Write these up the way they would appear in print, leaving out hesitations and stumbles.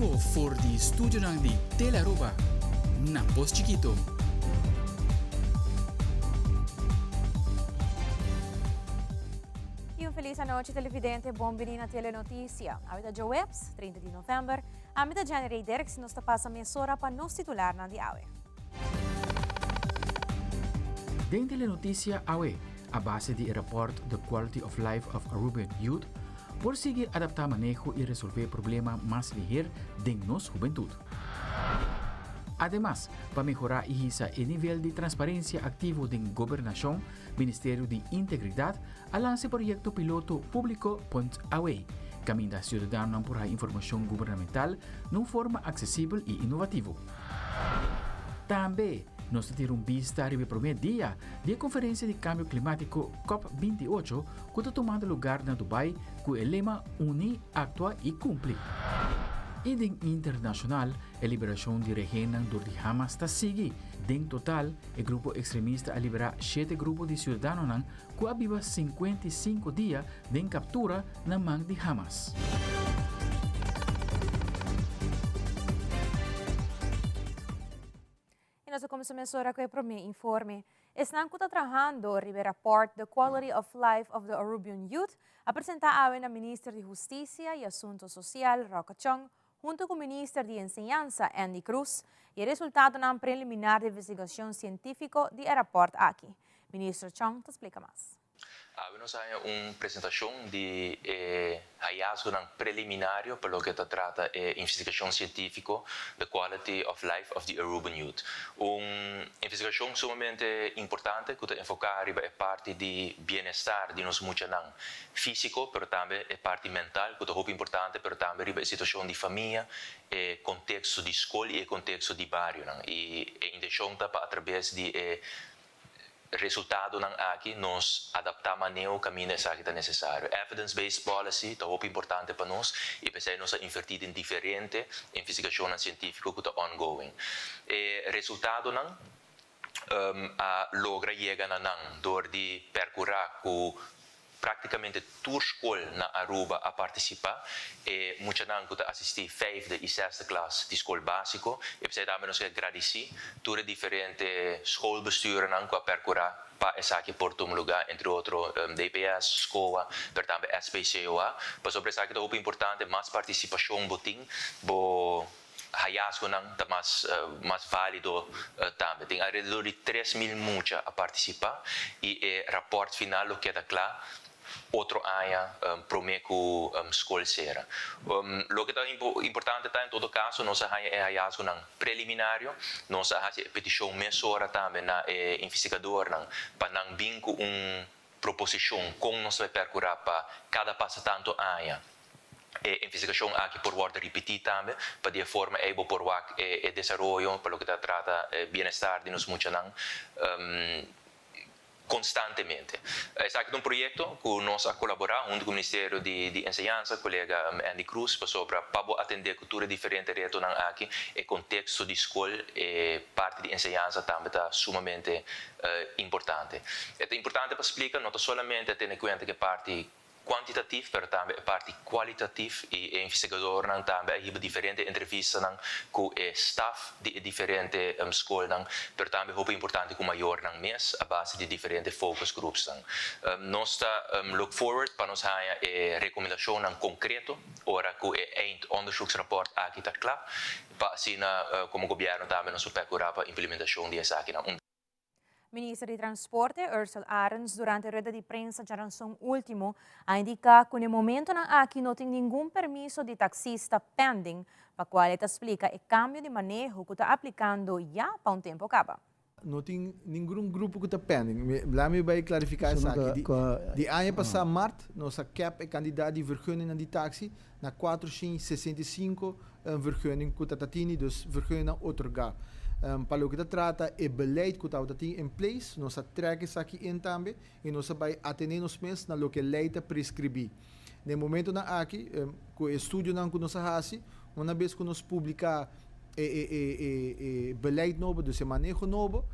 bibo for di studionan di Telearuba na Pos Chikito. Y un feliz anochi televidente, bon bini na Telenoticia. Awe ta djoweps, 30 di november. Ami ta Jenny Ray Dirks y nos ta pasa mesora pa nos titularnan di awe. Den Telenoticia awe, a base di e rapport The Quality of Life of Aruban Youth, por sigui adapta maneho y resolve problema mas liher den nos hubentud. Ademas, pa mehora y hisa e nivel di transparencia activo den gobernacion, Ministerio di Integridad a lansa e proyecto piloto Publico Punt Away, caminda ciudadanonan por haya informacion gubernamental na un forma accesibel y innovativo. Tambe nos ta tira un bista riba e prome dia di e conferencia di cambio climatico cop 28 cu ta tumando lugar na Dubai cu e lema Uni, Actua y Cumpli. Y den internacional e liberacion di rehennan dor di Hamas ta sigui. Den total e grupo extremista a libera shete grupo di ciudadanonan cu a biba 55 dia den captura na man di Hamas. Y nos a cuminsa mesora cu e prome informe. Esnan cu ta trahando riba e rapport The Quality of Life of the Arubian Youth a presenta awe na Minister di Husticia y Asunto Social, Rocco Chong, hunto cu Minister di Enseñansa, Endy Croes, y e resultatonan preliminar di investigacion cientifico di e rapport aki. Minister Chong ta splica mas. Awe nos a haña un presentashon di e hayasgonan preliminario pa loke ta trata e investigashon sientífiko The Quality of Life of the Aruban Youth. Un investigashon sumamente importante ku ta enfoká riba e parti di bienestar di nos muchanan físiko pero tambe e parti mental ku ta hopi importante pero tambe riba e situashon di famia, e konteksto di skol i e konteksto di barionan. I e intenshon ta pa atrabes di e Resultadonan aki nos adaptá maneo kaminda esaki ta nesesario. Evidence based policy ta hopi importante pa nos i p'esei nos a invertí den diferente investigashonnan sientífiko ku ta ongoing. E resultadonan a logra yega na nan dor di perkurá ku Práktikamente tur skol na Aruba a partisipá. E muchanan ku ta asistí vijfde i zesde klas di skol básiko. I p'esei tambe nos ke gradisí tur e diferente schoolbesturennan ku a perkurá pa esaki por tuma lugá, entre otro DPS, SCOA, pero tambe SPCOA. Pasobra esaki ta hopi importante, mas partisipashon bo tin, bo. Hayasgonan ta mas mas válido tambe. Tin alrededor di 3000 mucha a partisipá i e rapòrt final lo keda kla otro aña promé ku skol sera. Loke ta importante ta en todo kaso nos a haña e hayasgonan preliminario, nos a hasi e petishon mesora tambe na e investigadornan pa nan bin ku un proposishon kon nos ta bai perkurá pa kada pasa tantu aña. E investigashon aki por wòrdu ripití tambe pa di e forma ei bo por wak e desaroyo pa loke ta trata e bienestar di nos muchanan konstantemente. Esaki ta un proyekto ku nos a kolaborá huntu ku Ministerio di Enseñansa, kolega Endy Croes, pasobra pa bo atendé ku tur e diferente retonan aki e konteksto di skol, e parti di enseñansa tambe ta sumamente importante. E ta importante pa splika no ta solamente tene kuenta ku e parti Kuantitativ pero tambe e parti kualitativ i e investigadornan tambe a hiba diferente entrevistanan ku e staf di e diferente skolnan pero tambe hopi importante ku mayornan mes a base di diferente focus groupsnan. Nos ta look forward pa nos haña e rekomendashonnan konkreto ora ku e eindonderzoeksrapport aki ta kla pa asina komo gobièrnu tambe nos por perkurá pa implementashon di esakinan. Minister di Transporte, Ursell Arends, durante rueda di prensa djaranson ultimo, a indica cu n'e momentonan aki no tin ningun permiso di taxista pending, pa cual e ta splica e cambio di maneho cu ta aplicando ya pa un tempo caba. No tin ningun grupo cu ta pending. Laat mi bay clarifica esaki. Di aña pasa mart nos a cap e cantidad di vergunningnan di taxi na 465 vergunning cu ta ta tini, dus vergunningnan otorga. Pa loke ta trata e beleid cu tabata tin in place, nos a trek esaki in tambe y nos a bay atene nos mes na loke ley ta prescribi. Na e momentonan aki, cu e estudionan cu nos a haci, una bes cu nos publica e e e e beleid nobo, dus e maneho nobo,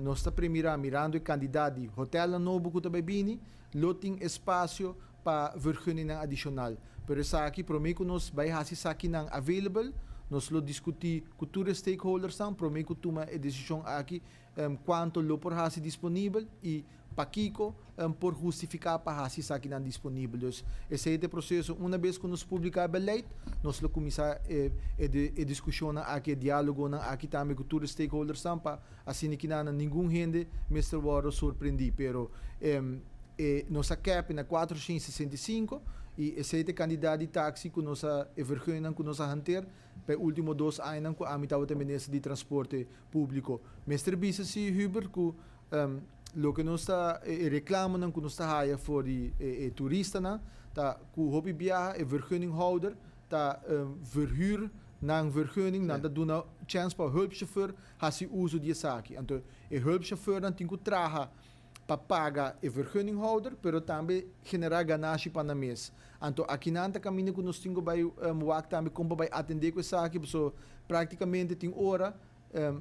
nos ta premira mirando e cantidad di hotelnan nobo cu ta bay bini, lo tin espacio pa vergunningnan adishonal. Pero esaki promé ku nos bai hasi esakinan available, Nos lo discuti cu tur stakeholders prome cu tuma e decision aki cuanto lo por hasi disponibel y pakico por hustifica pa hasi esakinan disponibel. Dus esey ta e proceso. Unabes cu nos publica e beleid, nos lo cuminsa e discusion aki, e dialogo aki tambe cu tur stakeholders pa asina cu ningun hende mester wordo sorprendi. Pero nos a cap na 465 y esey ta e cantidad di taxi cu nos a vergunning cu nos a hanteer pa ultimo 2 aña cu ami tabata minister di Transporte Publico. Mester bisa si, Hubert, cu loke nos ta reclamo cu nos ta haya for di e turistanan ta cu hopi biaha e vergunninghouder ta verhuur nan vergunning, nan ta duna chance pa hulpchauffeur hasi uso di esaki. Anto e hulpchauffeur nan tin cu traha pa paga e vergunninghouder, pero tambe genera ganashi pa nan mes. Anto aki nan ta caminda cu nos tin cu bay wak tambe con bay atende cu esaki, so practicamente tin ora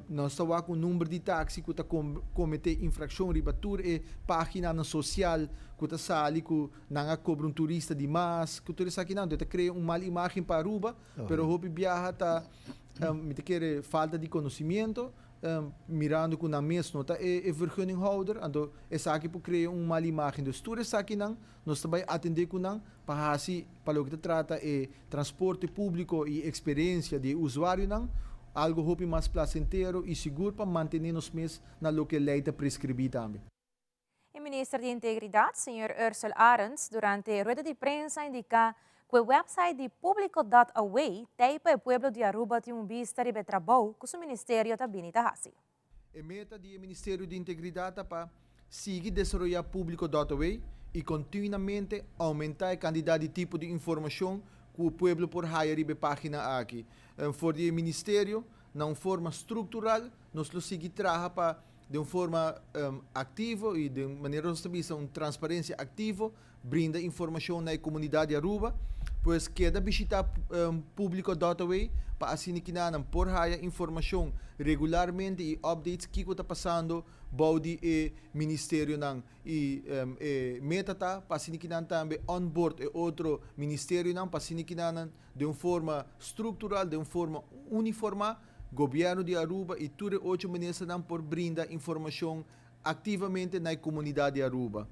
nos ta wak un number di taxi cu ta comete infraccion riba tur e pagina social cu ta sali cu nan a cobra un turista di mas, cu tur esaki nan ta crea un mal imagen pa Aruba, pero hopi biaha ta mi ta kere falta di conocimento, mirando cu nan mes no ta e vergunninghouder, anto esaki por crea un mal imagen. Dus tur esaki nan nos ta bay atende cu nan pa hasi, pa loke ta trata e transporte publico y experiencia di usuario nan, algo hopi mas placentero y sigur pa mantene nos mes na loke ley ta prescribi tambe. E minister di Integridad, señor Ursell Arends, durante rueda di prensa a indica cu e website di publico.aw ta pa e pueblo di Aruba tin un bista riba e trabou cu su ministerio ta bin ta hasi. E meta di Ministerio di Integridad ta pa sigui desaroya publico.aw y continuamente aumenta e cantidad di tipo di informacion cu e pueblo por haya riba e pagina aki. For di ministerio, na un forma structural, nos lo sigui traha pa di un forma activo y di manera nos ta un transparencia activo, brinda informacion na comunidad di Aruba, pues keda bishita publico.aw pa asina cu nan por haya informacion regularmente y updates kico ta pasando bou di e ministerio nan y e meta ta pa asina cu nan tambe onboard e otro ministerio nan pa asina cu nan di un forma structural, di un forma uniforma, gobierno di Aruba y tur e ocho ministernan por brinda informacion activamente na comunidad di Aruba.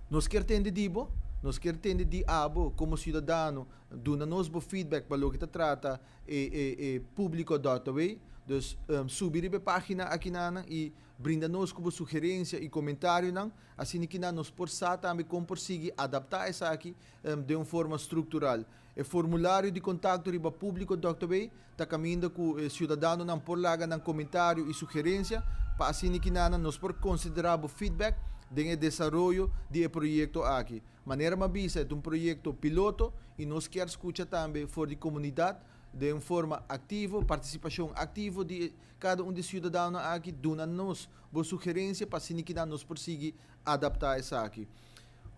Nos kier tende di bo, nos kier tende di abo como ciudadano, duna nos bo feedback pa loke ta trata e publico.aw, dus subi e pagina aki nan y brinda nos cu sugerencia y comentario nan, asina cu nos por sa tambe con por sigui adapta esaki di un forma structural. E formulario di contacto riba publico.aw ta caminda cu e ciudadano nan por laga nan comentario y sugerencia pa asina cu nos por considera e feedback den e desaroyo di e proyecto aki. Manera m'a bisa, e un proyecto piloto y nos kier scucha tambe for di comunidad di un forma activo, participacion activo di cada un di e ciudadano aki, duna nos bo sugerencia pa asina cu nos por sigui adapta esaki.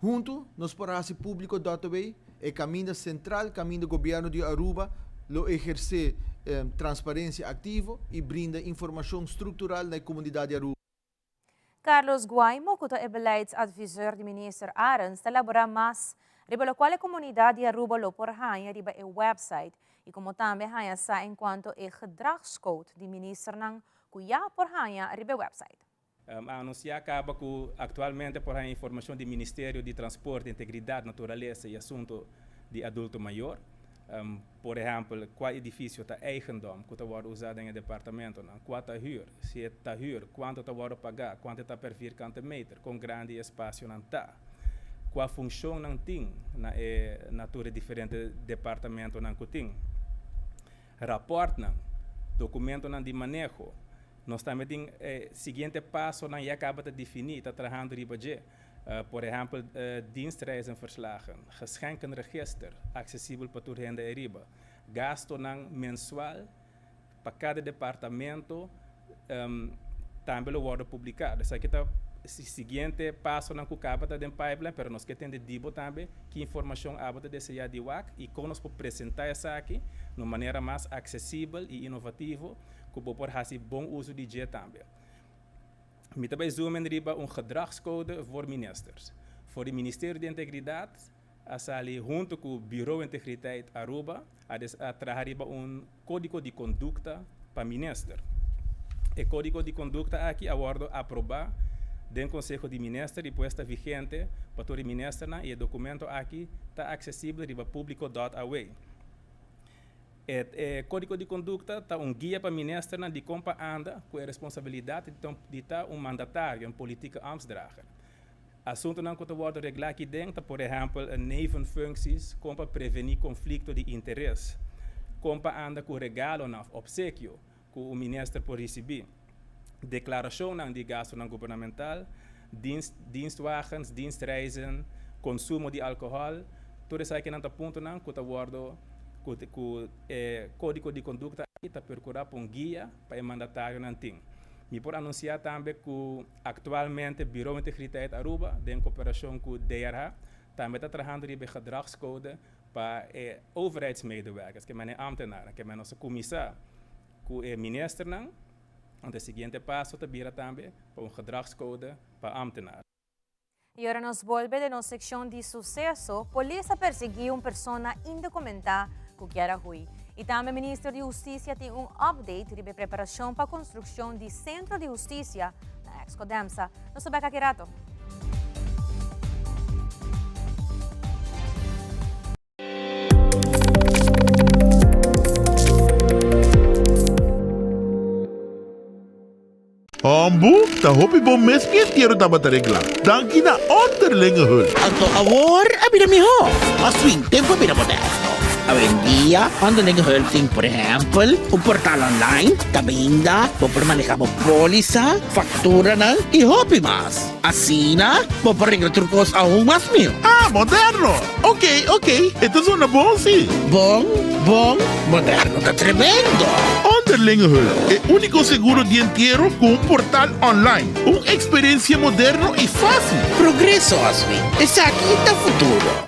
Hunto, nos por hasi publico.aw e caminda central, caminda gobierno di Aruba lo eherce transparencia activo y brinda informacion structural na comunidad di Aruba. Carlos Guaimo, cu ta e beleidsadviseur di minister Arends, ta elabora mas riba loke e comunidad di Aruba lo por haya riba e website y como tambe haya sa en cuanto e gedragscode di ministernan cu ya por haya riba e website. A anuncia caba cu actualmente por informacion di Ministerio di Transporte, Integridad, Naturalesa y Asunto di Adulto Mayor. Por ehempel, cua edificio ta eigendom cu ta usa den departamento, no? Cua ta huur, si ta huur, cuanto ta paga, cuanto ta per vierkante meter, con grandi espacio nan ta. Cua funcion nan tin na tur diferente departamento nan cu tin. Rapport nan, documento nan di maneho. Nos tambe tin siguiente paso nan ya caba di defini, ta trahando riba dje. Por ehempel, dienstreizenverslagen, geschenkenregister, accesibel pa tur hende ariba. Gasto nan mensual pa cada departamento tambe lo wordo publica. Esaki ta siguiente paso nan cu caba ta den pipeline, pero nos kier tende di bo tambe ki informacion abo ta desea di wak y con nos por presenta esaki di manera mas accesibel y innovativo cu bo por hasi bon uso di dje tambe. Mi tambe zoom in riba un gedragscode voor ministers. Voor het ministerio di Integridad. a sali hunto cu Bureau Integriteit Aruba a a traha riba un codigo di conducta pa minister. E codigo di conducta aki a wordo aproba den Conseho di Minister y pues ta vigente pa tur e ministernan y e documento aki ta accesibel riba publico dot aw. E e codigo di conducta ta un guia pa ministernan di con pa anda cu e responsabilidad di ta un mandatario, un politieke ambtsdrager. Asuntonan ku ta wòrdu reglá aki den ta por ehèmpel nevenfuncties, kon pa prevení konflikto di interes, kon pa anda ku regalonan òf opsekio ku un minister por risibí, deklarashonnan di gastunan gubernamental, dienst, dienstwagens, dienstreizen, konsumo di alkohòl. Tur esakinan ta puntonan ku ta wòrdu ku ku e kódigo di kondukta aki ta perkurá pa un guia pa e mandatarionan tin. Mi por anunsiá tambe ku. Actualmente Bureau Integriteit Aruba den cooperacion cu DRH tambe ta trahando riba e gedragscode pa e overheidsmedewerkers, ke men e ambtenaren, ke men nos a cuminsa cu e ministernan, anto e siguiente paso ta bira tambe pa un gedragscode pa ambtenaren. Y ora nos bolbe den nos seccion di suceso, polis a persegui un persona indocumenta cu kier a huy. Y tambe Minister di Husticia tin un update riba e preparacion pa construccion di Centro di Husticia na Exco Demsa. Nos ta bek aki rato. Hombu, ta hopi bon mes mi entiero tabata regla. Danki na Onderlinge Hulp. Anto awor a bira mihó. Mas fin tempu a bira moderno. Awendia Onderlinge Hulp tin por ehèmpel un portal online kaminda bo por maneha bo pólisa, fakturanan i hopi mas. Asina bo por regla tur kos aun mas mihó. Ah, moderno! Ok, ok, e ta zona bon si. Bon, bon, moderno ta tremendo! Onderlinge Hulp, e úniko seguro di entiero ku un portal online. Un eksperensia moderno i fásil. Progreso, Oswin. Esaki ta futuro.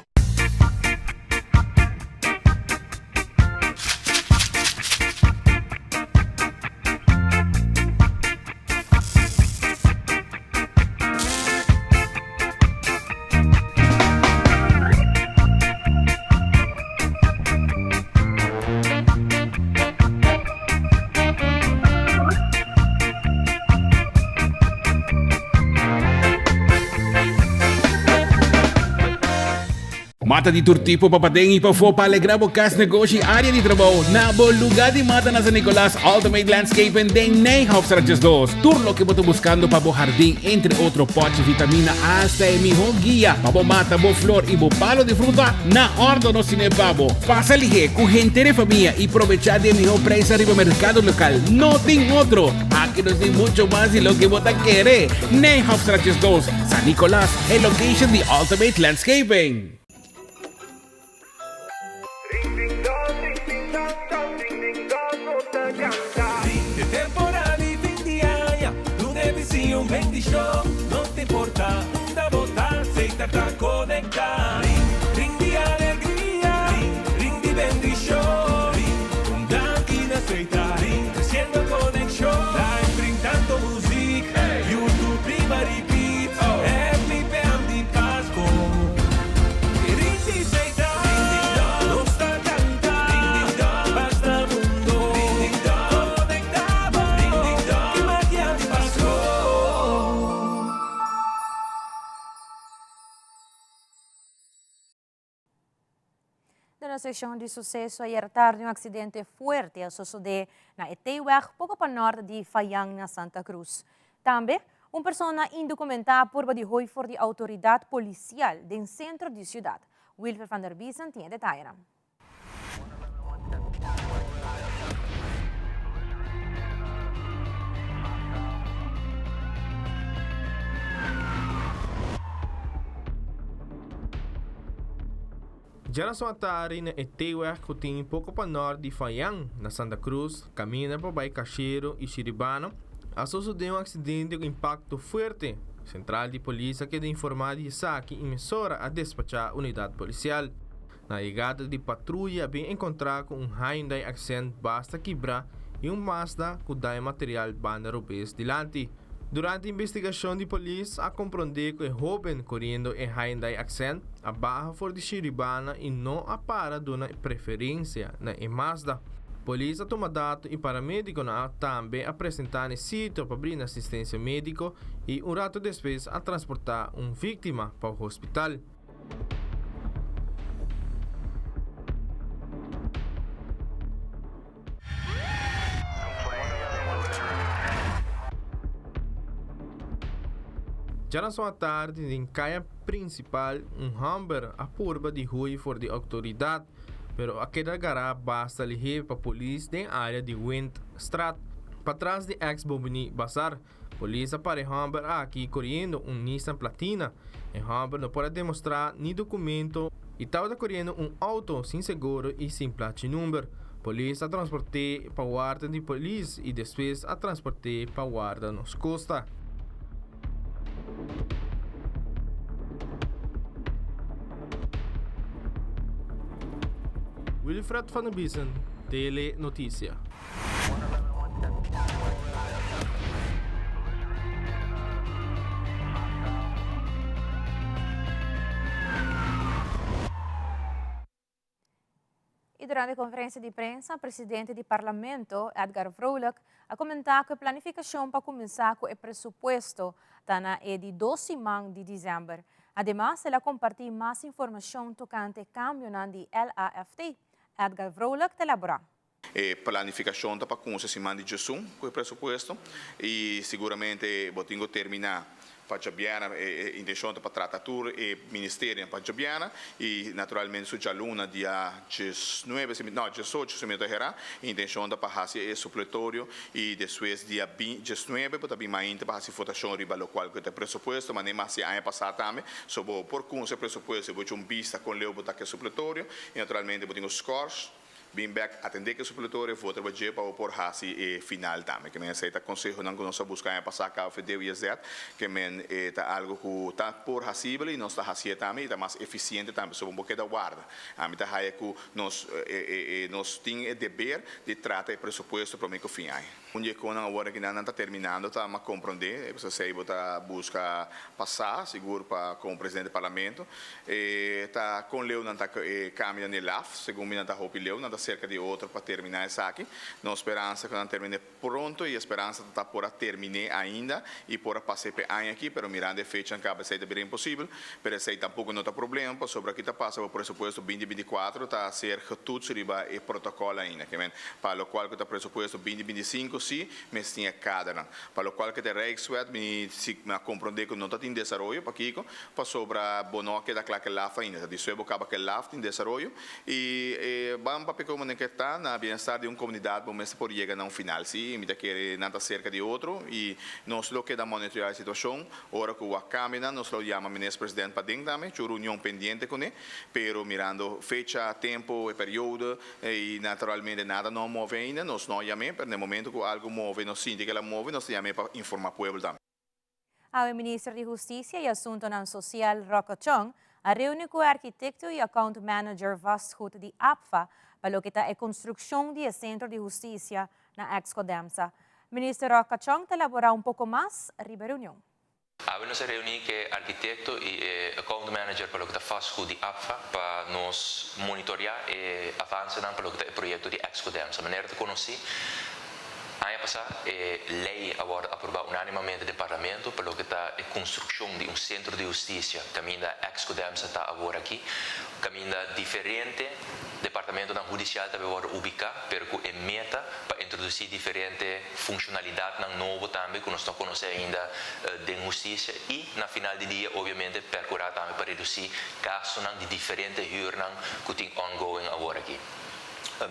Mata di tur tipo pa paden y pafó pa alegra bo cas, negoshi y area di trabou. Na bo lugar di mata na San Nicolas, Ultimate Landscaping den Nijhofstraat 2. Tur loke bo ta buscando pa bo hardin, entre otro potje, vitamina hasta e miho guia pa bo mata bo flor y bo palo di fruta, na ordo nos tine pa bo. Pasa lihe cu henter e famia y probecha di e miho prijs ariba mercado local. No tin otro! Aki nos tin mucho mas di loke bo ta kere. Nijhofstraat 2, San Nicolas, e location di Ultimate Landscaping. Den nos seccion di suceso ayer tardi un accidente fuerte a sosode na e T-weg poco pa nort di Fayang na Santa Cruz. Tambe, un persona indocumentá a purba di hoy for di autoridad policial den centro di ciudad. Wilfer van der Biesen tin e detayenan. Djarason atari na e T-weg ku tin poko pa nòrt di Fayang, na Santa Cruz, kaminda pa bai Cashero i Shiribano, a sosodé un aksidente ku impakto fuerte. Sentral di polis a keda informá di esaki i mesora a despachá unidat polisial. Na yegada di patruya a bin enkontrá ku un Hyundai Accent basta kibrá i un Mazda ku daño material banda robes dilanti. Durante investigacion di polis a compronde cu e hoben coriendo e Hyundai Accent a baha for di Shiribana y no a para duna preferencia na e Mazda. Polis a tuma dato y paramediconan a tambe a presenta n'e sitio pa brinda asistencia medico y un rato despues a transporta un victima pa hospital. Djarason atardi den kaya prinsipal un hòmber a purba di hui for di outoridat, pero a keda gará basta lihé pa polis den área di Windstraat, patras di eks Bobini Bazar. Polis a para e hòmber aki koriendo un Nissan Platina. E hòmber no por a demostrá ni dokumento i tabata koriendo un outo sin seguro i sin plachi number. Polis a transport'é pa warda di polis i despues a transport'é pa warda nos kosta. Wilfred van der Biesen, Tele Noticia. Y durante conferencia di prensa, presidente di Parlamento, Edgar Vrolijk, a comenta cu e planificacion pa cuminsa cu e presupuesto ta na e di dos siman di december. Ademas, el a comparti mas informacion tocante cambionan di LAFT. Edgar Vrolijk ta elabora. E planificacion ta pa cuminsa siman di djesun cu e presupuesto y siguramente bo tin cu termina pa djabièrnè. E intencion ta pa trata tur e ministerionan pa djabièrnè y naturalmente su djaluna dia diesnuebe, no diesocho si mi no ta hera, e intencion ta pa haci e supletorio y despues dia diesnuebe bo ta bin mainta pa haci votacion riba locual cu ta e presupuesto, manera mi a haci aña pasa tambe. So bo por cuminsa e presupuesto y bo echa un bista con leu bo ta cu e supletorio y naturalmente bo tin cu scors. Bin bek atendé ku e supletorio vota riba dje pa bo por hasi e final tambe. Ke men esei ta konsehonan ku nos a buska aña pasá KVD u ISZ. Ke men e ta algu ku ta por hasibel i nos ta hasié tambe i ta mas efisiente tambe. So bo por keda warda. Ami ta haya ku nos e nos tin e deber di trata e presupuesto promé ku fin aña. Un di e konan awor aki nan nan ta terminando ta ma komprondé, esei bo ta buska pasá sigur pa komo presidente di parlamento. E ta kon leu nan ta e kambionan di laf, segun mi nan ta hopi leu, nan ta serka di otro pa terminá esaki. Nos speransa ku nan terminé pronto i e speransa ta ta por a terminé ainda i por a pas'é p'e aña aki, pero mirando e fechanan kaba esei ta bira imposibel. Pero esei tampoko no ta problema pasobra ki ta pasa ku presupuesto binti 24 ta ser getoets riba e protokòl ainda. Ke men pa lokual ku ta presupuesto binti 25 si mester tin e kadernan. Pa lokual ku ta e Rijkswet mi si mi a komprondé ku no ta tin desaroyo. Pakiko? Pasobra bo no a keda kla ku e laf ainda. Ta di sue bo kaba ku e laf tin desaroyo i e ban papia komo nan ke ta na bienestar di un komunidat bo mester por yega na un final. Si mi ta kere nan ta serka di otro i nos lo keda monitoreá e situashon. Ora ku wak kambionan nos lo yama Minister President paden tambe, chu reunion pendiente kuné, pero mirando fecha, tempo, e periodo i naturalmente nada no a move ainda, nos no a yam'é, pero na e momento ku algu move nos sinti ku el a move nos ta yam'é pa informá pueblo tambe. Awe Minister di Husticia y Asuntonan Social Rocco Chong a reuni cu e arquitecto y account manager vastgoed di APFA pa loke ta e construccion di e Centro di Husticia na Ex-Codemsa. Minister Rocco Chong ta elabora un poco mas riba e reunion. Awe nos a reuni cu e arquitecto y e account manager pa loke ta vastgoed di APFA pa nos monitorea e avancenan pa loke ta e proyecto di Ex-Codemsa. Manera ta conoci, Aña pasá e lei a wòrdu aprobá unánimamente den Parlamento pa loke ta e konstrukshon di un sentro di hustisia kaminda eks Codemsa ta awor aki, kaminda diferente departamentonan hudisial ta bai wòrdu ubiká, pero ku e meta pa introdusí diferente funshonalidatnan nobo tambe ku nos no konosé ainda den hustisia i na final di dia obiamente pèrkurá tambe pa redusí gastunan di diferente hürnan ku tin ongoing awor aki.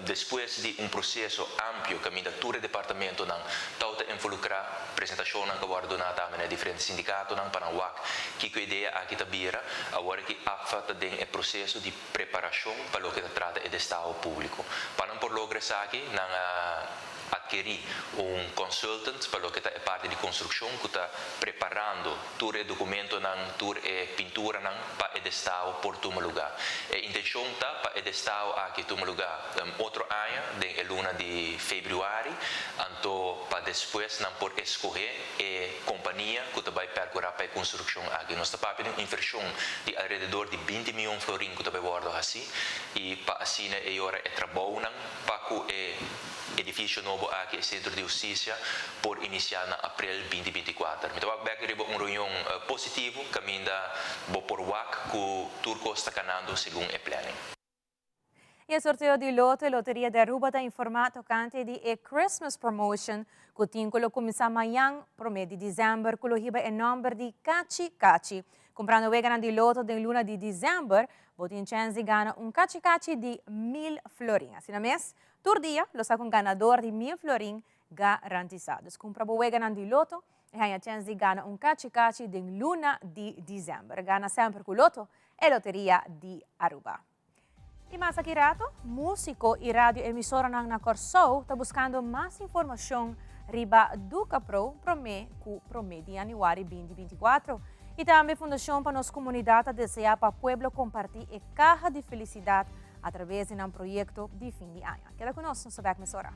Despues di un proseso amplio kaminda tur e departamentonan tau ta involukrá, presentashonnan ku a wòrdu doná tambe na e diferente sindikatonan pa nan wak kiko e idea aki ta bira, awor aki APFA ta den e proseso di preparashon pa loke ta trata e destaho públiko. Pa nan por logra esaki nan a atkerí un consultant pa loke ta e parti di. konstrukshon ku ta preparando tur e dokumentonan, tur e pinturanan pa e destao por tuma lugá. E intenshon ta pa e destao aki tuma lugá otro aña den e luna di febrüari, anto pa despues nan por eskohé e kompania ku ta bai pèrkurá pa e konstrukshon aki. Nos ta papia di un invershon di alrededor di binti mion florin ku ta bai wòrdu hasí i pa asina e ora e trabounan pa ku e edifisio nobo aki, e Sentro di Hustisia, por inisiá na aprel binti 24. Mi ta wak bèk riba un reunion positivo kaminda bo por wak ku tur kos ta kanando segun e planning. E sorteo di loto e Loteria di Aruba ta informa tocante di e Christmas Promotion cu tin cu lo cuminsa mañan, prome di december, cu lo hiba e nomber di Cachi Cachi. Cumprando weganan di loto den luna di december, bo tin chens di gana un Cachi Cachi di mil florin. Asina mes, tur dia lo saca un ganador di mil florin garantisa. Dus cumpra bo weganan di loto y haña chens di gana un Cachi Cachi den luna di december. Gana semper cu Lotto, e Loteria di Aruba. I mas aki rato, músiko i radioemisoranan na Kòrsou ta buskando mas informashon riba Ducapro promé ku promé di yanüari 2024. I tambe Fundashon pa Nos Komunidat ta deseá pa pueblo kompartí e kaha di felisidat atraves di nan proyekto di fin di aña. Keda ku nos, nos ta bèk mesora.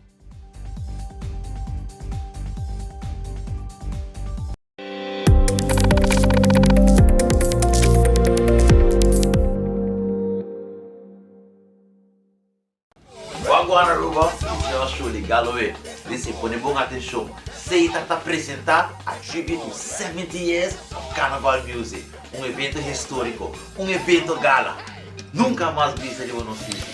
Wagwan Aruba, yours truly, Galloway. Listen, pone bon atencion. Satan ta presenta A Tribute to 70 Years of Carnival Music, un evento historico, un evento gala. Nunca mas bisa riba nos isla.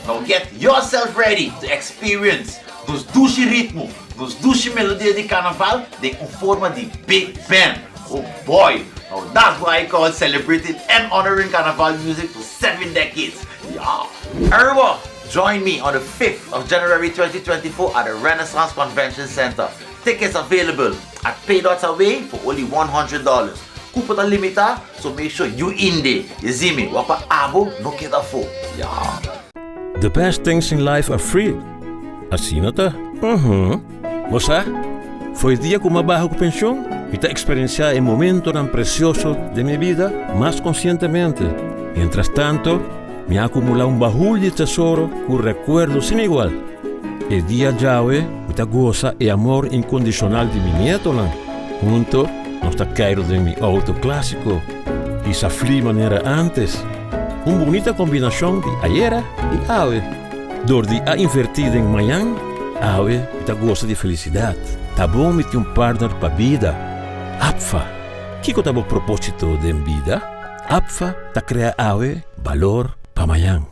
Now get yourself ready to experience nos dushi ritmo, nos dushi melodia di carnaval den un forma di big band. Oh boy! Now that's what I call celebrating and honoring carnaval music for 7 decades. Yeah! Aruba, join me on the 5th of January 2024 at the Renaissance Convention Center. Tickets available at Pay Dots Away for only $100. Cupo ta limita, so make sure you in there. You see me? Wapa abo no keda fo. Yeah. The best things in life are free. Asina ta? Uhum. Bo sa, for e dia ku mi a baha ku penshon, mi ta eksperensiá e momentonan presioso den mi bida mas konsientemente. Mientras tanto, mi a akumulá un bahul di tesoro ku rekuerdo sin igual. E dia djawe mi ta gosa e amor inkondishonal di mi nietonan. Hunto nos ta keiru den mi outo klásiko i sa fli manera ántes. Un bunita kombinashon di ayera i awe. Dor di a invertí den mañan, awe mi ta gosa di felisidat. Ta bon mi tin un partner pa bida. APFA, Kiko ta bo propósito den bida? APFA ta krea awe balor pa mañan.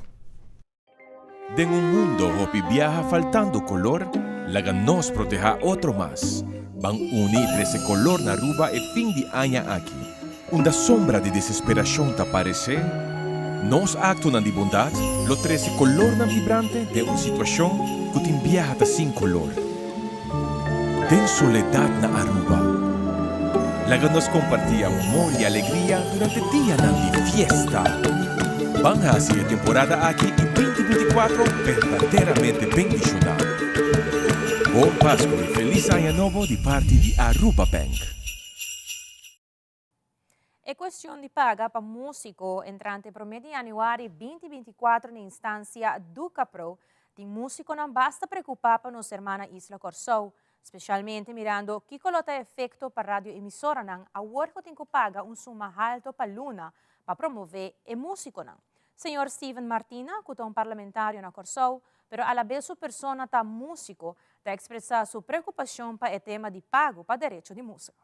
Den un mundo hopi biaha faltando color, laga nos proteha otro mas. Ban uni y trece color na Aruba e fin di aña aki. Unda sombra di desesperacion ta parece, nos actonan di bondad lo trece colornan vibrante den un situacion cu tin biaha ta sin color. Den soledad na Aruba, laga nos comparti amor y alegria durante dianan di fiesta. Ban haci e temporada aki y 2024 berdaderamente bendiciona. Bon Pascu y Feliz Aña Nobo di parti di Aruba Bank. E cuestion di paga pa musico entrante prome di januari 2024 na instancia Ducapro tin musiconan basta preocupa pa nos hermana isla Corsou, specialmente mirando kico lo ta efecto pa radioemisoranan awor cu tin cu paga un suma halto pa luna pa promove e musiconan. Señor Steven Martina, cu ta un parlamentario na Corsou, pero alabes su persona ta musico, ta expresa su preocupacion pa e tema di pago pa derecho di musica.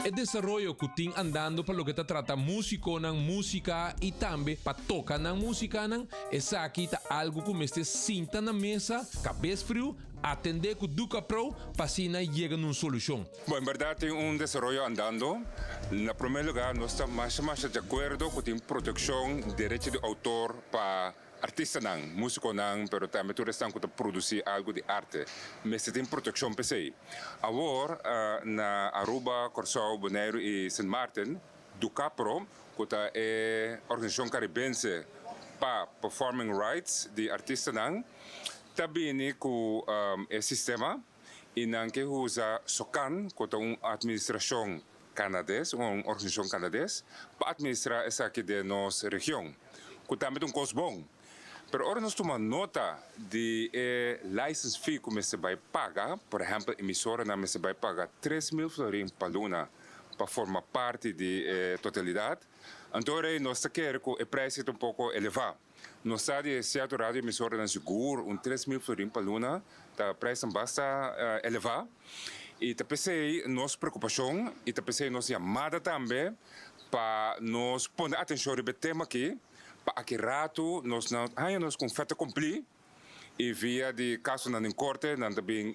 E desaroyo ku tin andando pa loke ta trata músikonan, músika i tambe pa toka nan músikanan, esaki ta algu ku mester sinta na mesa, kabes friu, atendé ku Ducapro pa asina yega na un solushon. Bon, en bèrdat tin un desaroyo andando. Na promé lugá nos ta masha masha di akuerdo ku tin protekshon derecho di outor pa Artistanan, músikonan, pero tambe tur esnan ku ta produsí algu di arte mester tin protekshon p'esei. Awor na Aruba, Kòrsou, Boneiru i Sint Maarten, Ducapro, ku ta e organisashon karibense pa performing rights di artistanan, ta bini ku e sistema. I nan ke usa SOCAN, ku ta un atministrashon kanades, un organisashon kanades, pa atministrá esaki den nos region, ku tambe ta un kos bon. Pero ora nos tuma nota di e license fee ku mester bai paga, por ehèmpel emisoranan mester bai paga 3000 florin pa luna pa forma parti di e totalidat, anto ora ei nos ta kere ku e prijs ta un poko elevá. Nos sa di e sierto radio emisoranan sigur un 3000 florin pa luna ta prijsnan basta elevá i ta p'esei nos preokupashon i ta p'esei nos yamada tambe pa nos pone atenshon riba e tema aki. Pa aki ratu nos no haña nos ku un fait accompli i via di kasonan den korte nan ta bin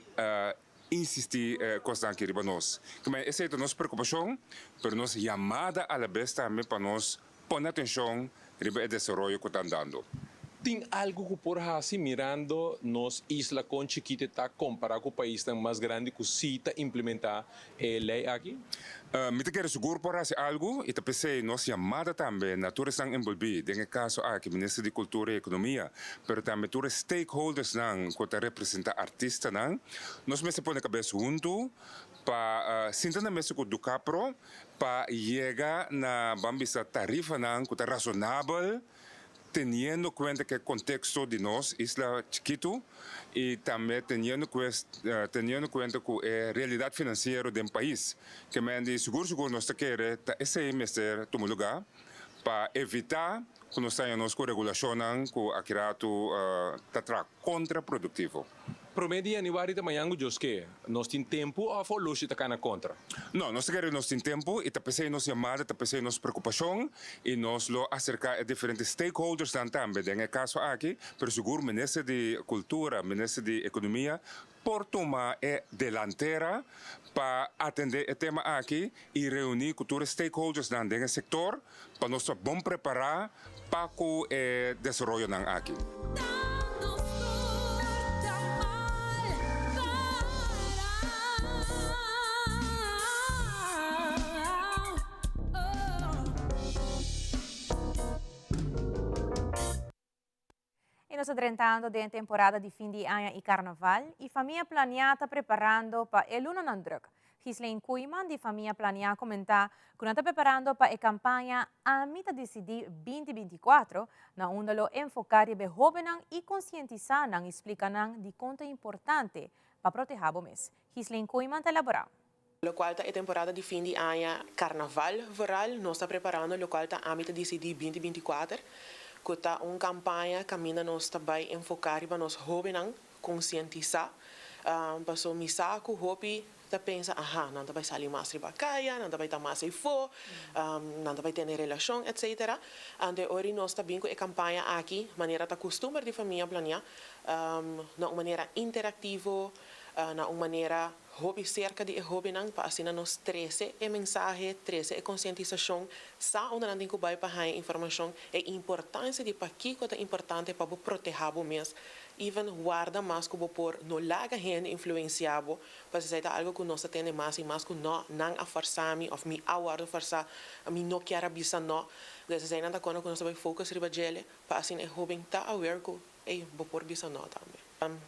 insistí e kosnan aki riba nos. Kimen esei ta nos preokupashon, pero nos yamada alabes tambe pa nos pone atenshon riba e desaroyo ku ta andando. Tin algu ku por hasi mirando nos isla kon chikito e ta kompará ku paisnan mas grandi ku sí ta implementá e lei aki? Mi ta kere sigur por hasi algu i ta p'esei nos yamada tambe na tur esnan enbolbí den e kaso aki, Minister di Kultura i Ekonomia, pero tambe tur e stakeholdersnan ku ta representá artistanan. Nos mester pone kabes huntu pa sinta na mesa ku Ducapro pa yega na ban bisa tarifanan ku ta rasonabel teniendo kuenta ku e konteksto di nos isla chikitu i tambe teniendo teniendo kuenta ku e realidat finansiero den pais. Ke men di sigur sigur nos ta kere ta esei mester tuma lugá pa evitá ku nos ta haña nos ku regulashonnan ku aki ratu ta traha kontraproduktivo. Promé di yanüari ta mañan ku Dios ke. Nos tin tempu òf oloshi ta kana kontra? No, nos ta kere nos tin tempu i ta p'esei nos yamada, ta p'esei nos preokupashon i nos lo aserká e diferente stakeholdersnan tambe den e kaso aki, pero sigur Minister di Kultura, Minister di Ekonomia por tuma e delantera pa atendé e tema aki i reuní ku tur e stakeholdersnan den e sektor pa nos ta bon prepará pa ku e desaroyonan aki. Y nos ta drentando den temporada di fin di aña y carnaval y Famia Planea ta preparando pa e lunanan druk. Ghislaine Koeiman di Famia Planea a comenta cu nan ta preparando pa e campaña Ami ta Dicidi 2024 na unda lo enfoca riba e hobennan y concientisa nan y splica nan dicon ta importante pa proteha bo mes. Ghislaine Koeiman ta elabora. Locual ta e temporada di fin di aña Carnaval vooral nos ta preparando locual ta Ami ta Dicidi 2024 cu ta un campaña caminda nos ta bay enfoca riba nos hobennan concientisa paso mi sa cu hopi ta pensa aha nan ta bay sali mas riba caya nan ta bay ta mas eyfo nan ta bay tene relacion etc. Anto e ora nos ta bin cu e campaña aki manera ta custumber di Famia Planea na un manera interactivo na un manera Hopi serka di e hóbennan pa asina nos trese e mensahe, trese e konsientisashon, sa unda nan tin ku bai pa haña informashon, e importansia di pakiko ta importante pa bo protehá bo mes, even warda mas ku bo por, no laga hende influensiá bo, pasobra esei ta algu ku nos ta tende mas i mas ku no, nan a fòrsá mi òf mi a wòrdu fòrsá, mi no kier a bisa no. Dus eseinan ta kònde ku nos ta bai focus riba djele pa asina e hóben ta aware ku Ey, bo por bisa no tambe.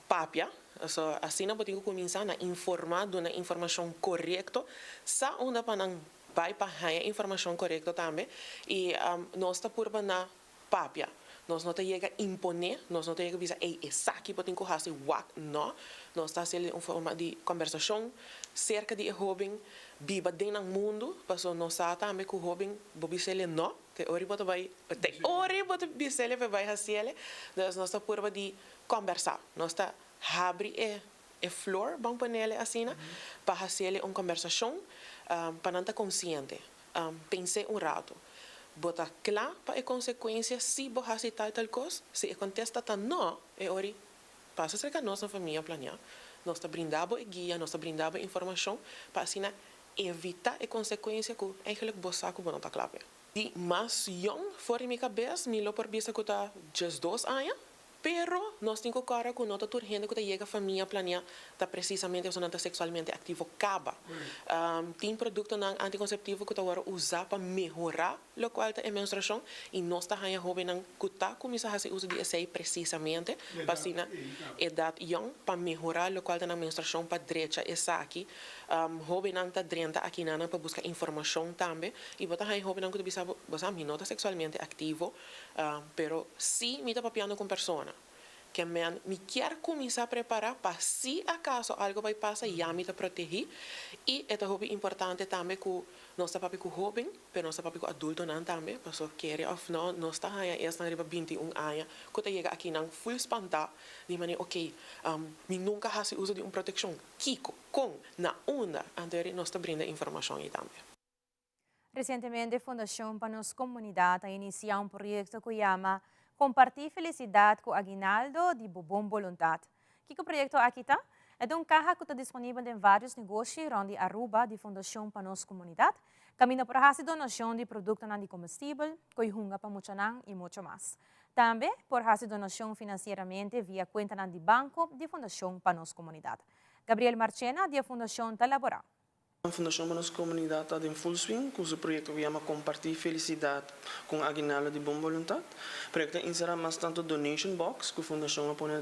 Papia, so asina bo tin ku kuminsá na informá, duna informashon korekto, sa unda pa nan bai pa haña informashon korekto tambe i nos ta purba na papia. Nos no ta yega imponé, nos no ta yega bisa ey esaki bo tin ku hasi wak, no. Nos ta hasiel den un forma di kombersashon serka di e hóben, biba den nan mundu, pasobra nos sa tambe ku hóben bo bis'el no. Te ora bo ta bai, te ora bo ta bis'el pa e bai hasiel, dus nos ta purba di kombersá. Nos ta habri e e flor, ban ponele asina, pa hasiel un kombersashon, pa nan ta konsiente. Pens'é un ratu. Bo ta kla pa e konsekuensia si bo hasi tal tal kos? Si e kontesta ta no, e ora pasa serka nos na Famia Planea. Nos ta brinda bo e guia, nos ta brinda bo e informashon pa asina Evita e konsekuensia ku eigenlijk bo sa ku bo no ta kla p'e. Di mas yong for di mi kabes mi lo por bisa ku ta 12 aña, pero Nos tin ku kòrda ku no ta tur hende ku ta yega famia planiá ta presisamente pasobra nan ta seksualmente aktivo kaba. Tin produktonan antikonseptivo ku ta wòrdu usá pa mehorá lokual ta e menstruashon i nos ta haña hóbennan ku ta kuminsá hasi uso di esei presisamente pa asina edat yòn pa mehorá lokual ta nan menstruashon pa drecha esaki. Hóbennan ta drenta akinanan pa buska informashon tambe i bo ta haña hóbennan ku ta bisa bo, Bo sa mi no ta seksualmente aktivo pero si mi ta papiando ku un persona. Ke men mi kier kuminsá prepará pa si akaso algo bai pasa ya mi ta protehí i e ta hopi importante tambe ku nos ta papia ku hóben pero nos ta papia ku adultonan tambe paso kere òf no nos ta haña esnan riba 21 aña ku ta yega akinan ful spantá di manera oke mi nunka hasi uso di un protekshon kiko kon na unda anto eri nos ta brinda informashon ei tambe. Resientemente Fundashon pa Nos Komunidat a inisiá un proyekto ku yama Kompartí Felisidat ku Aguinaldo di bo Bon Boluntat. Kiko proyekto aki ta? E ta un kaha ku ta disponibel den vários negoshi rònt di Aruba di Fundashon pa Nos Komunidat, kaminda por hasi donashon di produktonan di komestibel, ko'i hunga pa muchanan i mucho mas. Tambe por hasi donashon finansieramente via kuentanan di banko di Fundashon pa Nos Komunidat. Gabriel Marchena di e fundashon ta laborá. Fundashon pa Nos Komunidat ta den full swing ku su proyekto ku yama Kompartí Felisidat ku un Aguinaldo di Bon Boluntat. Proyekto ta inserá mas tantu donation box ku fundashon a pone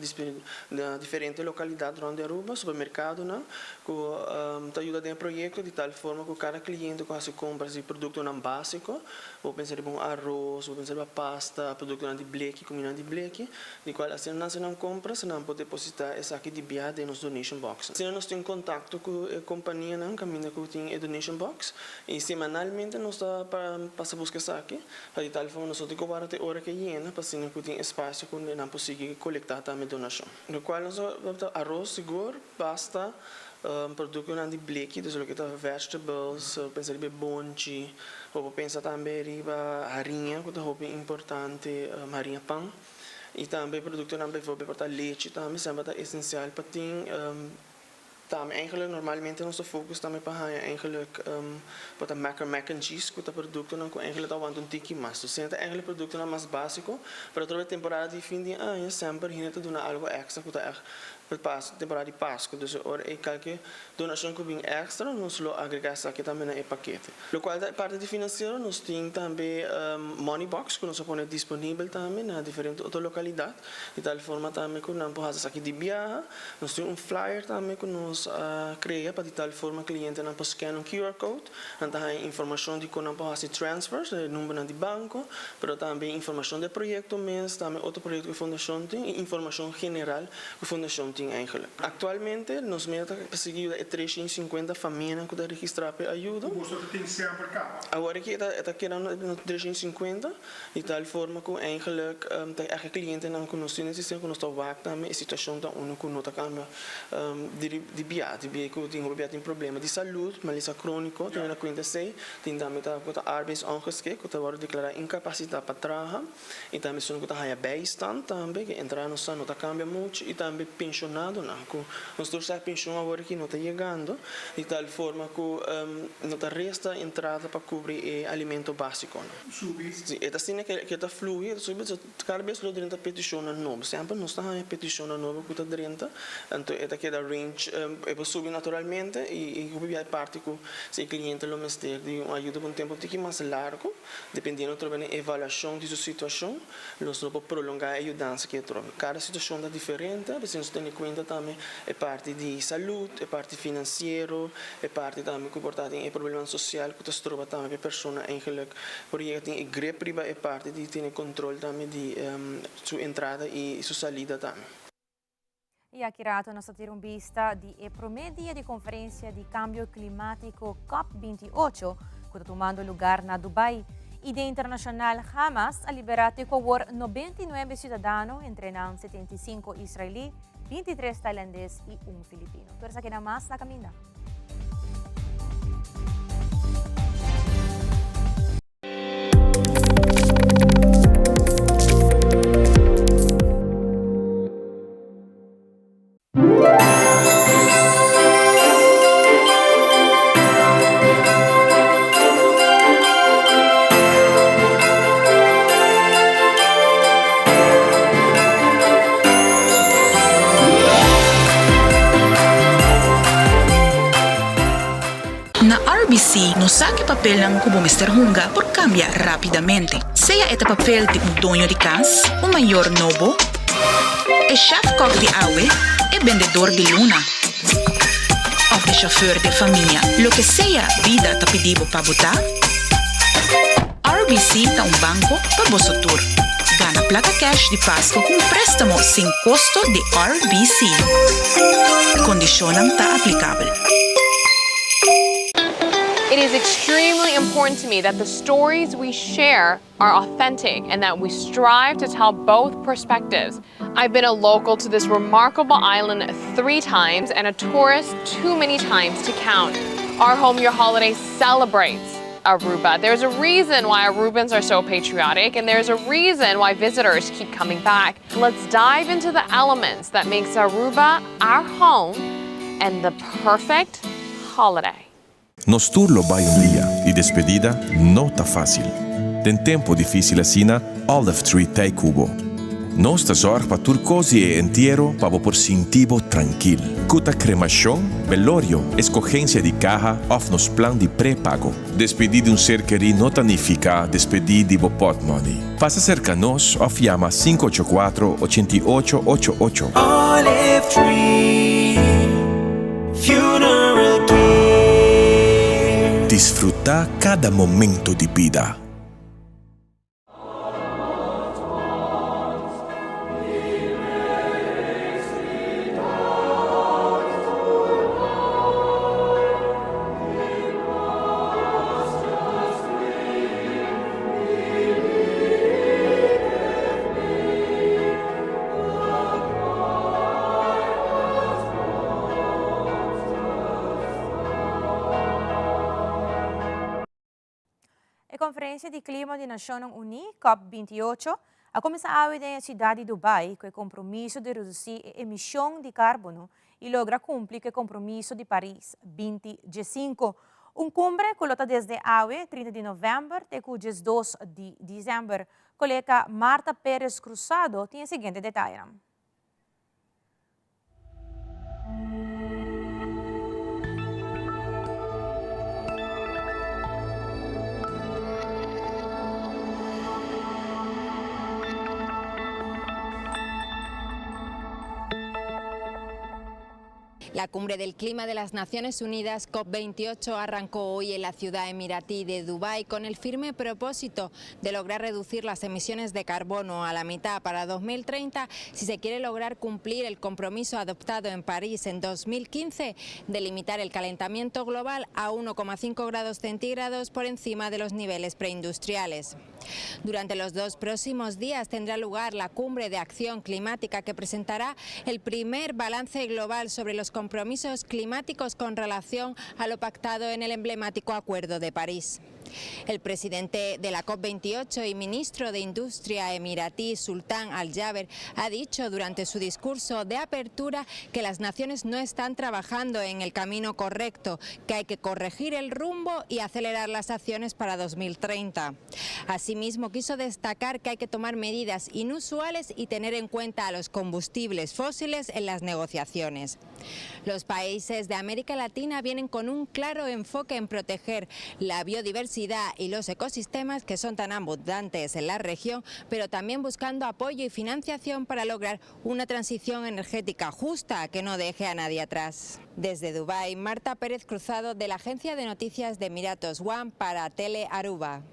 na diferente lokalidat rònt di Aruba, supermerkadonan ku ta yuda den e proyekto di tal forma ku kada kliente ku hasi kompras di produktonan básiko, bo pensa riba un aros, bo pensa riba pasta, produktonan di bleki, kumindanan di bleki, Di cual asina nan haci nan compras, nan por deposita esaki di bia den nos donation box. Asina nos tin contacto cu e companianan caminda cu tin e donation box y semanalmente nos ta pasa busca esaki pa di tal forma nos no tin cu warda te ora cu e yena pa asina cu tin espacio cu nan por sigui colecta tambe donacion. Locual nos ta aros sigur, pasta, productonan di bleki, dus loke ta vegetables, bo pensa riba e bonchi, bo por pensa tambe riba hariña cu ta hopi importante, hariña pan. Y tambe productonan bijvoorbeeld por ta lechi tambe semper ta esencial pa tin. Tambe eigenlijk normalmente nos ta focus tambe pa haña eigenlijk por ta mac mac and cheese cu ta productonan cu eigenlijk ta wanta un tiki mas. Dus esei ta eigenlijk productonan mas basico, pero atrobe temporada di fin di aña semper hende ta duna algo extra cu ta echt pa temporada di Pascu. Dus e ora ei kalke Donashon ku bin èkstra nos lo agregá esaki tambe na e pakete. Lokual ta e parti di finansiero nos tin tambe money box ku nos a pone disponibel tambe na diferente otro lokalidat di tal forma tambe ku nan por hasi esaki di biaha. Nos tin un flyer tambe ku nos a krea pa di tal forma klientenan por scan un QR code nan ta haña informashon di kon nan por hasi transfers na e numbernan di banko pero tambe informashon di e proyekto mes tambe otro proyekto ku e fundashon tin i informashon general ku fundashon tin eigenlik. Aktualmente nos meta ta pa sigui yuda e 350 famianan ku ta registrá pa e ayudo. Ku boso ta tin semper kaba. Awor aki e ta keda na 350, di tal forma ku eigenlik ta e klientenan ku nos tin den sistema ku nos ta wak tambe e situashon ta unu ku no ta kambia di bia, di bia ku tin hopi bia tin problema di salud, malesa króniko, tene na kuenta esei, tin tambe ta ku ta arbeidsongeschikt ku ta wòrdu deklará inkapasitá pa traha. I tambe esun ku ta haña bijstand tambe, ku entrada nos sa no ta kambia muchu, i tambe penshonadonan ku nos tur sa penshon awor aki no ta yegando, di tal forma ku no ta resta entrada pa kubri e alimento básikonan. Subi. Si, e ta asina ku e ta flui, e ta subi, so kada bes lo drenta petishonnan nobo. Semper nos ta haña petishonnan nobo ku ta drenta, anto e ta keda range, e por subi naturalmente i hopi bia e parti ku si e kliente lo mester di un ayuda pa un tempu un tiki mas largu. Dependiendo trobe na evaluashon di su situashon, nos lo por prolongá e yudansa ki e trobe. Kada situashon ta diferente, p'esei nos tene kuenta tambe e parti di salud, e parti finansiero, e parti tambe ku por ta tin e problemanan sosial ku ta stroba tambe pa e persona eigenlik por yega tin e grip riba e parti di tene kontrol tambe di su entrada i su salida tambe. Y aki rato nos ta tira un bista di e prome dia di conferencia di cambio climatico COP 28 cu ta tumando lugar na Dubai. Y Dia Internacional Hamas a libera te cu awor 99 ciudadano, entre nan 75 israelí, 23 tailandes y un filipino. Tur esaki na mas na caminda. RBC nos sa ku e papelnan ku bo mester hunga por kambia rápidamente. Sea e ta papel di un doño di kas, un mayor nobo, e shèfkòk di awe, e bendedor di luna òf e shofùr di e famia, loke sea bida ta pidi bo pa bo ta, RBC ta un banko pa boso tur. Gana plaka kèsh di Pasko ku un préstamo sin kosto di RBC. Kondishonnan ta aplikabel. It is extremely important to me that the stories we share are authentic and that we strive to tell both perspectives. I've been a local to this remarkable island three times and a tourist too many times to count. Our Home Your Holiday celebrates Aruba. There's a reason why Arubans are so patriotic and there's a reason why visitors keep coming back. Let's dive into the elements that makes Aruba our home and the perfect holiday. Nos tur lo bai un dia y despedida no ta facil. Den tempo dificil asina, Olive Tree t'ey cu bo. Nos ta zorg pa tur cos di e entiero pa bo por sinti bo trankil. Cu ta cremacion, velorio, escogencia di caha of nos plan di prepago. Despedi di un ser keri no ta nifica despedi di bo potmoney. Pasa cerca nos of yama 584 88 ocho ocho. Olive Tree Funeral Care. Disfruta cada momento di bida. E Konferensia di Klima di Nashonnan Uní, cop 28, a kuminsá awe den e siudat di Dubai ku e kompromiso di redusí e emishon di karbono i logra kumpli ku e kompromiso di Paris 2015. Un kumbre ku lo ta desde awe, 30 di novèmber, te ku 12 di desèmber. Kolega Marta Perez Cruzado tin e siguiente detayenan. La cumbre del clima de las Naciones Unidas COP28 arrancó hoy en la ciudad emiratí de Dubái con el firme propósito de lograr reducir las emisiones de carbono a la mitad para 2030 si se quiere lograr cumplir el compromiso adoptado en París en 2015 de limitar el calentamiento global a 1,5 grados centígrados por encima de los niveles preindustriales. Durante los dos próximos días tendrá lugar la cumbre de acción climática que presentará el primer balance global sobre los compromisos climáticos con relación a lo pactado en el emblemático Acuerdo de París. El presidente de la COP28 y ministro de Industria emiratí, Sultán Al-Jaber, ha dicho durante su discurso de apertura que las naciones no están trabajando en el camino correcto, que hay que corregir el rumbo y acelerar las acciones para 2030. Asimismo, quiso destacar que hay que tomar medidas inusuales y tener en cuenta a los combustibles fósiles en las negociaciones. Los países de América Latina vienen con un claro enfoque en proteger la biodiversidad y los ecosistemas que son tan abundantes en la región, pero también buscando apoyo y financiación para lograr una transición energética justa que no deje a nadie atrás. Desde Dubái, Marta Pérez Cruzado de la Agencia de Noticias de Emiratos One para Tele Aruba.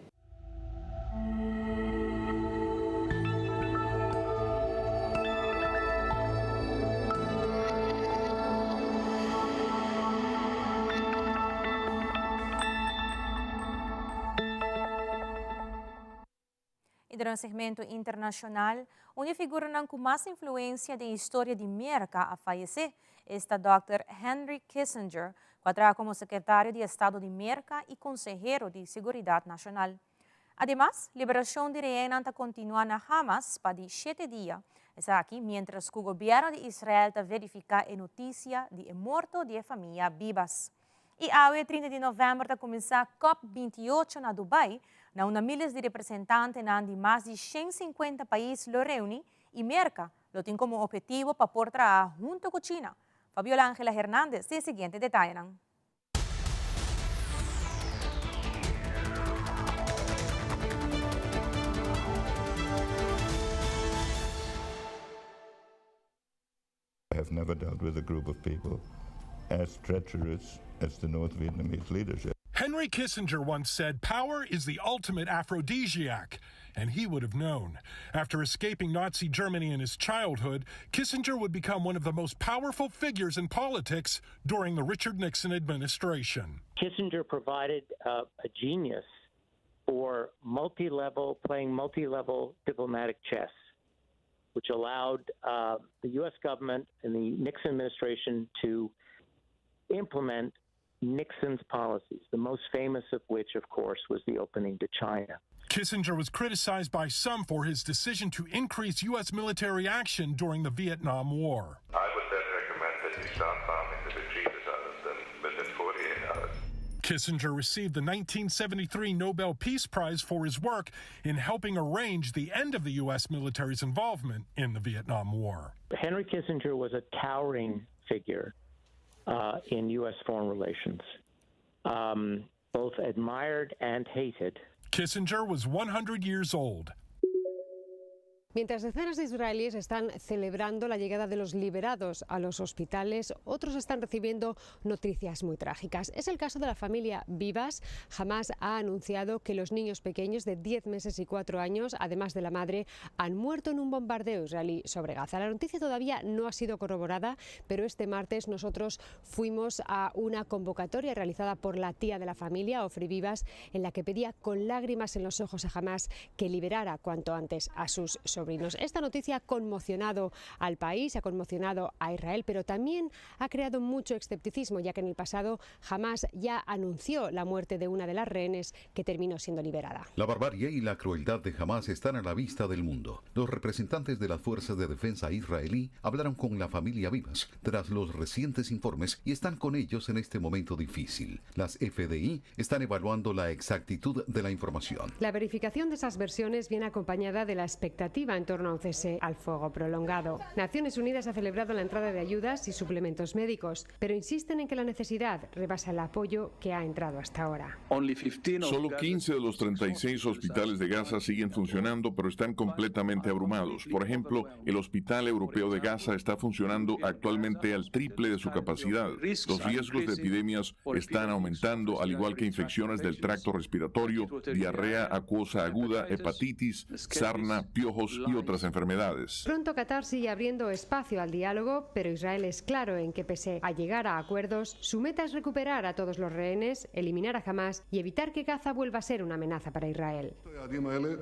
I den segmento internashonal, un di e figuranan ku mas influensia den historia di Merka a fayesé, esta dòkter Henry Kissinger, ku a traha komo sekretario di Estado di Merka i konsehero di Seguridat Nashonal. Ademas, liberashon di rehennan ta kontinuá na Hamas pa di shete dia, esaki miéntras ku gobièrnu di Israel ta verifiká e notisia di e morto di e famia Bibas. I awe 30 di novèmber ta kuminsá cop 28 na Dubai, na unda míles di representantenan di mas di 150 pais lo reuni i Merka lo tin komo ophetivo pa por traha huntu ku China. Fabiola Angela Hernandez tin e siguiente detayenan. have never dealt with a group of people as treacherous as the North Vietnamese leadership. Henry Kissinger once said, Power is the ultimate aphrodisiac. And he would have known. After escaping Nazi Germany in his childhood, Kissinger would become one of the most powerful figures in politics during the Richard Nixon administration. Kissinger provided uh, a genius for multi level, playing multi level diplomatic chess, which allowed uh, the U.S. government and the Nixon administration to implement Nixon's policies, the most famous of which, of course, was the opening to China. Kissinger was criticized by some for his decision to increase U.S. military action during the Vietnam War. I would then recommend that you start farming the bejesus out of them within 48 hours. Kissinger received the 1973 Nobel Peace Prize for his work in helping arrange the end of the U.S. military's involvement in the Vietnam War. Henry Kissinger was a towering figure uh, in U.S. foreign relations, um, both admired and hated. Kissinger was 100 years old. Mientras decenas de israelíes están celebrando la llegada de los liberados a los hospitales, otros están recibiendo noticias muy trágicas. Es el caso de la familia Vivas. Jamás ha anunciado que los niños pequeños de 10 meses y 4 años, además de la madre, han muerto en un bombardeo israelí sobre Gaza. La noticia todavía no ha sido corroborada, pero este martes nosotros fuimos a una convocatoria realizada por la tía de la familia, Ofri Vivas, en la que pedía con lágrimas en los ojos a Hamás que liberara cuanto antes a sus sobrinos. Esta noticia ha conmocionado al país, ha conmocionado a Israel, pero también ha creado mucho escepticismo, ya que en el pasado Hamás ya anunció la muerte de una de las rehenes que terminó siendo liberada. La barbarie y la crueldad de Hamás están a la vista del mundo. Los representantes de las fuerzas de defensa israelí hablaron con la familia Vivas tras los recientes informes y están con ellos en este momento difícil. Las FDI están evaluando la exactitud de la información. La verificación de esas versiones viene acompañada de la expectativa en torno a un cese al fuego prolongado. Naciones Unidas ha celebrado la entrada de ayudas y suplementos médicos, pero insisten en que la necesidad rebasa el apoyo que ha entrado hasta ahora. Solo 15 de los 36 hospitales de Gaza siguen funcionando, pero están completamente abrumados. Por ejemplo, el Hospital Europeo de Gaza está funcionando actualmente al triple de su capacidad. Los riesgos de epidemias están aumentando, al igual que infecciones del tracto respiratorio, diarrea acuosa aguda, hepatitis, sarna, piojos y otras enfermedades. Pronto Qatar sigue abriendo espacio al diálogo, pero Israel es claro en que pese a llegar a acuerdos, su meta es recuperar a todos los rehenes, eliminar a Hamas y evitar que Gaza vuelva a ser una amenaza para Israel.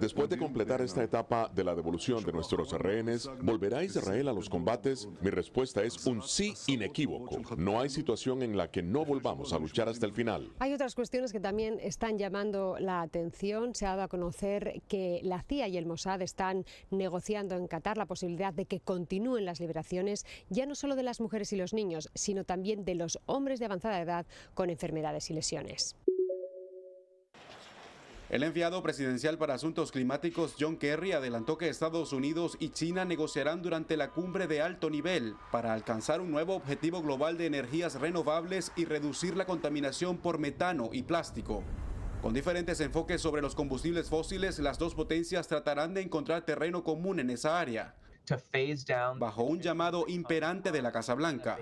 Después de completar esta etapa de la devolución de nuestros rehenes, ¿volverá Israel a los combates? Mi respuesta es un sí inequívoco. No hay situación en la que no volvamos a luchar hasta el final. Hay otras cuestiones que también están llamando la atención. Se ha dado a conocer que la CIA y el Mossad están negociando en Qatar la posibilidad de que continúen las liberaciones, ya no solo de las mujeres y los niños, sino también de los hombres de avanzada edad con enfermedades y lesiones. El enviado presidencial para asuntos climáticos John Kerry adelantó que Estados Unidos y China negociarán durante la cumbre de alto nivel para alcanzar un nuevo objetivo global de energías renovables y reducir la contaminación por metano y plástico. Con diferentes enfoques sobre los combustibles fósiles, las dos potencias tratarán de encontrar terreno común en esa área. Bajo un llamado imperante de la Casa Blanca.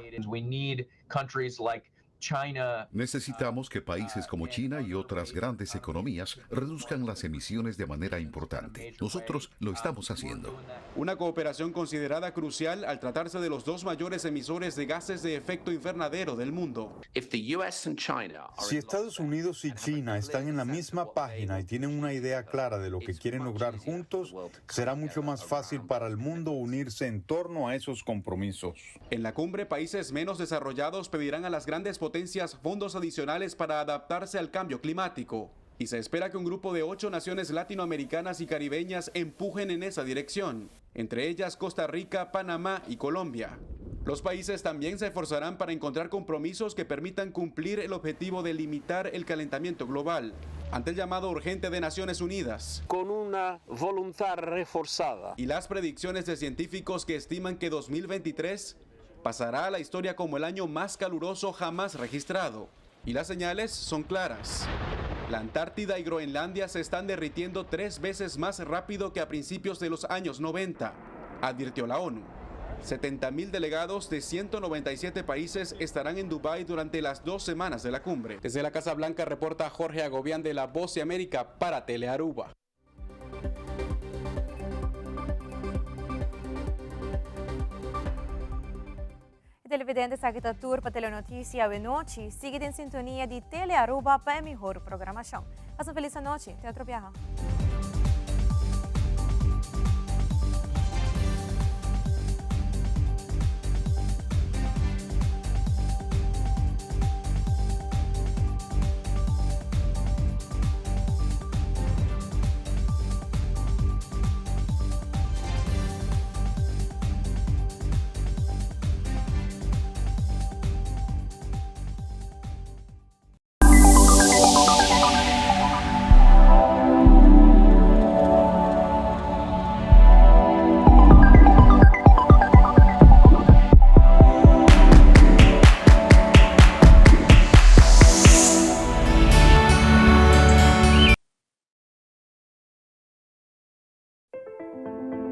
Necesitamos que países como China y otras grandes economías reduzcan las emisiones de manera importante. Nosotros lo estamos haciendo. Una cooperación considerada crucial al tratarse de los dos mayores emisores de gases de efecto invernadero del mundo. Si Estados Unidos y China están en la misma página y tienen una idea clara de lo que quieren lograr juntos, será mucho más fácil para el mundo unirse en torno a esos compromisos. En la cumbre, países menos desarrollados pedirán a las grandes potencias fondos adicionales para adaptarse al cambio climático. Y se espera que un grupo de ocho naciones latinoamericanas y caribeñas empujen en esa dirección, entre ellas Costa Rica, Panamá y Colombia. Los países también se esforzarán para encontrar compromisos que permitan cumplir el objetivo de limitar el calentamiento global, ante el llamado urgente de Naciones Unidas. Con una voluntad reforzada. Y las predicciones de científicos que estiman que 2023 pasará a la historia como el año más caluroso jamás registrado. Y las señales son claras. La Antártida y Groenlandia se están derritiendo tres veces más rápido que a principios de los años 90, advirtió la ONU. 70 mil delegados de 197 países estarán en Dubái durante las dos semanas de la cumbre. Desde la Casa Blanca reporta Jorge Agobián de La Voz de América para Telearuba. E televidente esaki ta tur pa Telenoticia awenochi. Sigui den sintonia di Telearuba pa e mihor programacion. Pasa un feliz anochi. Te otro biaha.